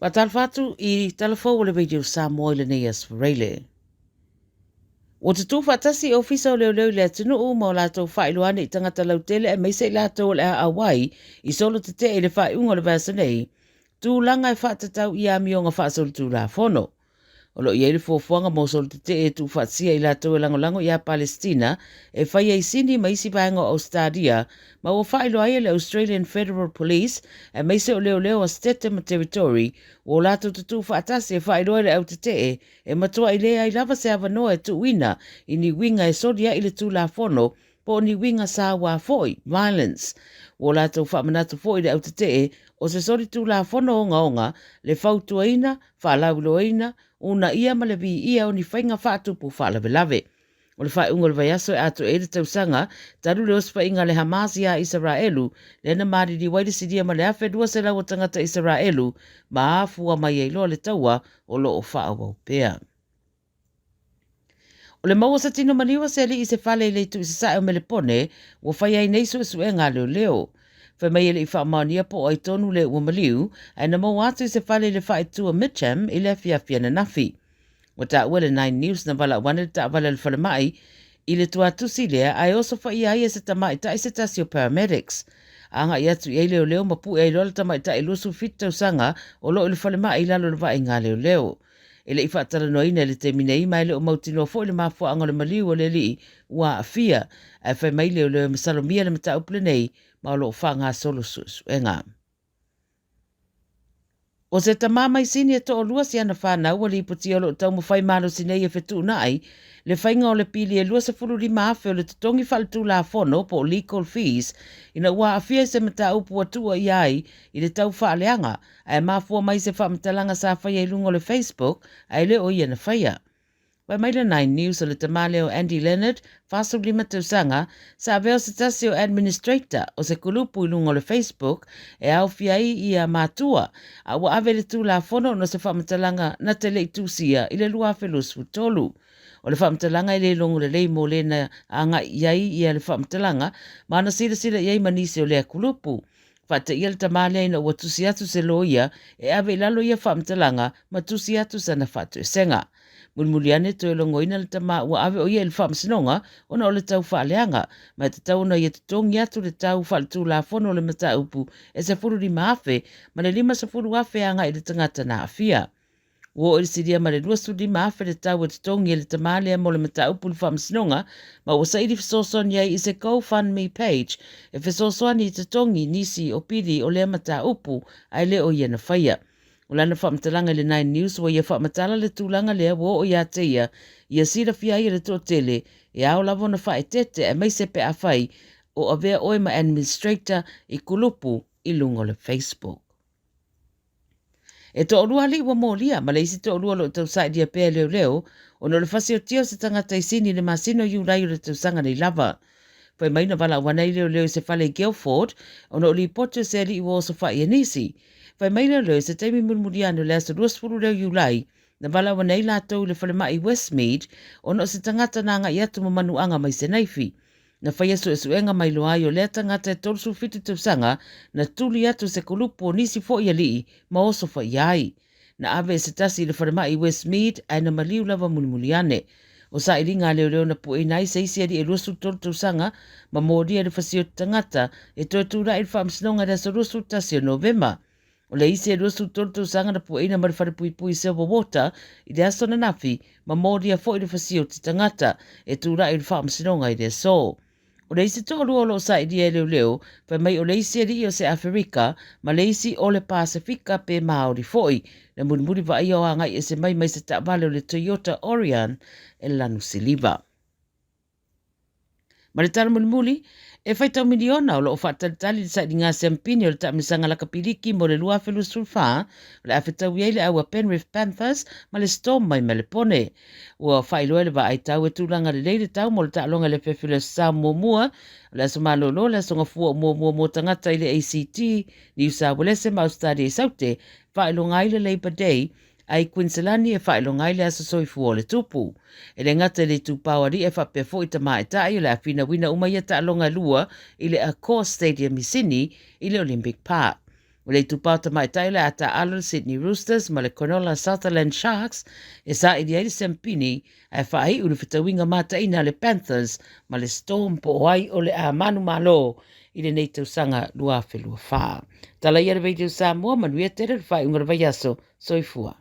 Faatalofa atu i tala fou o le Radio Samoa i lenei aso Faraile. Ua tutū faatasi Ofisa o Leoleo i le atunuu ma o latou faailoa ane i tagata lautele aemaise i latou o le a auai i solo tetee i le faaiuga o le vaiaso nei, tulaga e faatatau i amioga faasolitulafono. O lo o i ai le fuafuaga mo solo tetee e tuufaatasia i latou e lagolago ia Palestina e faia i Sini ma isi vaega o Ausetalia ma ua faailoa ai e le Australian Federal Police aemaise o leoleo a Setete ma Territory ua o latou tutū faatasi e faailoa i le au tetee e matuai leai lava se avanoa e tuuina i ni uiga e soli ai le Tulafono po o ni uiga sauā foi, violence. Ua o latou faamanatu foi i le au tetee o se soli Tulafono ogaoga le fautuaina, faalauiloaina, uunaia ma le viia o ni faiga faatupu faalavelave. O le faaiuga o le vaiaso e atoa ai le tausaga talu le osofaiga a le Hamas iā Isaraelu, lea na maliliu ai le silia ma le 1,200 o tagata Isaraelu ma afua mai ai loa le taua o lo o faaauau pea. O le maua o se tino maliu a se alii i se fale i le itu i sasae o Melepone, ua fai ai nei suesuega a leoleo. Fai mai e le i faamaonia po o ai tonu le ua maliu, ae na maua atu i se fale i le faaitu o Mitcham i le afiafi ananafi. Ua taua e le Nine News na valaau ane le taavale a le falemai i le tuatusi lea ae osofaia ai e se tamaitai se tasi o paramedics. Agai atu i ai leoleo ma pue ai loa le tamaitai 27 tausaga o lo o i le falemai i lalo o le vaaiga a leoleo. E le i faatalanoaina i le taimi nei ma e le o mautinoa foi le mafuaaga o le maliu o le alii ua aafia, ae fai mai leoleo e masalomia le mataupu lenei ma o lo o faagasolo suesuega. O se tama mai Sini e toalua si ana fanau ua lipotia o lo o taumafai malosi nei e fetuunai le faiga o le pili e 25,000 o le totogi faaletulafono po o legal fees ina ua aafia i se mataupu ua tuua ia ai i le tau faaleaga ae mafua mai se faamatalaga sa faia i luga o le Facebook ae le o ia na faia. Fai mai le Nine News o le tama lea o Andy Leonard, 45 tausaga, sa avea o se tasi o administrator o se kulupu i luga o le Facebook e aofia ai ia matua, a ua ave i le Tulafono ona o se faamatalaga na te le i tusia i le 2023. O le faamatalaga e le logo lelei mo le na agai i ai ia le faamatalaga ma na silasila i ai ma nisi o lea kulupu. Faateia le tama lea ina ua tusi atu se loia e ave i lalo ia faamatalaga ma tusi atu sana faatoesega. Mulimuli ane toe logoina le tama ua ave o ia i le faamasinoga ona o le tau faaleaga, ma e tatau ona ia totogi atu le tau faaletulafono o le mataupu e $15,000 ma le $50,000 agai i le tagata na aafia. Ua oo i le silia ma le 25,000 le tau e totogi e le tama lea mo le mataupu i le faamasinoga, ma ua saili fesoasoani ai i se GoFundMe page e fesoasoani i totogi nisi o pili o lea mataupu ae le o ia na faia. O lana faamatalaga i le Nine News ua ia faamatala le tulaga lea ua oo ia te ia, ia silafia ai e le toatele e ao lava ona faaeteete aemaise pe afai o avea oe ma administrator i kulupu i luga o le Facebook. E toalua alii ua molia, ma le isi toalua o lo o tausailia pea e leoleo, ona o le fasiotia o se tagata i Sini i le masina o Iulai o le tausaga nei lava. Fai mai na valaau ane ai leoleo i se fale i Guildford ona o lipoti o se alii ua osofai e nisi. Fai mai leoleo i se taimi mulimuli ane o le aso 20 lea o Iulai, na valaau ane ai latou i le falemai i Westmead ona o se tagata na agai atu ma manuaga mai se naifi. Na faia suesuega ma iloa ai o lea tagata e 37 tausaga na tuli atu se kulupu o nisi foi alii ma osofaia ai. Na ave e se tasi i le falemai i Westmead ae na maliu lava mulimuli ane. O sailiga a leoleo na pueina ai se isi alii e 23 tausaga ma molia i le fasioti tagata e toe tulai i le faamasinoga i le aso 21 o Novema. O le isi e 23 tausaga na pueina mai le falepuipui Silverwater i le aso ananafi ma molia foi le fasioti tagata e tulai i le faamasinoga i le aso. O le isi toalua o lo o sailia e leoleo, fai mai o le isi alii o se Aferika ma le isi o le Pasefika pe Māori foi, na mulimuli vaaia o agai ese mai mai se taavale o le Toyota Aurion e lanu siliva. Ma le tala mulimuli, e faitau miliona o lo o faatalitali le sailiga siampini o le taamilosaga lakapi liki mo le 2024, o le a fetaui ai le au a Penrith Panthers ma le Storm mai Melepone. Ua faailoa e le vaai tau e tulaga lelei le tau mo le taaloga i le afiafi o le Aso Sa muamua, o le Aso Malolo, le Aso Gafua o muamua mo tagata i le ACT, Niu Sa Uelese ma Ausetalia i Saute, faailoga ai le Labour Day, a i Kuiniselani e faailoga ai le Aso Soifua o le Tupu. E le gata i le itupa o alii ae faapea foi tamaitai o le a finauina uma ia taaloga e lua i le Accor Stadium i Sini i le Olympic Park. O le itupa o tamaitai o le a taaalo le Sydney Roosters ma le Cronulla Sutherland Sharks e saili ai le siamupini ae faaiu le fetauiga mataina a le Panthers ma le Storm po o ai o le a manumalo i lenei tausaga 2024. Tala ia le Radio Samoa, manuia tele le faaiuga o le vaiaso. Soifua.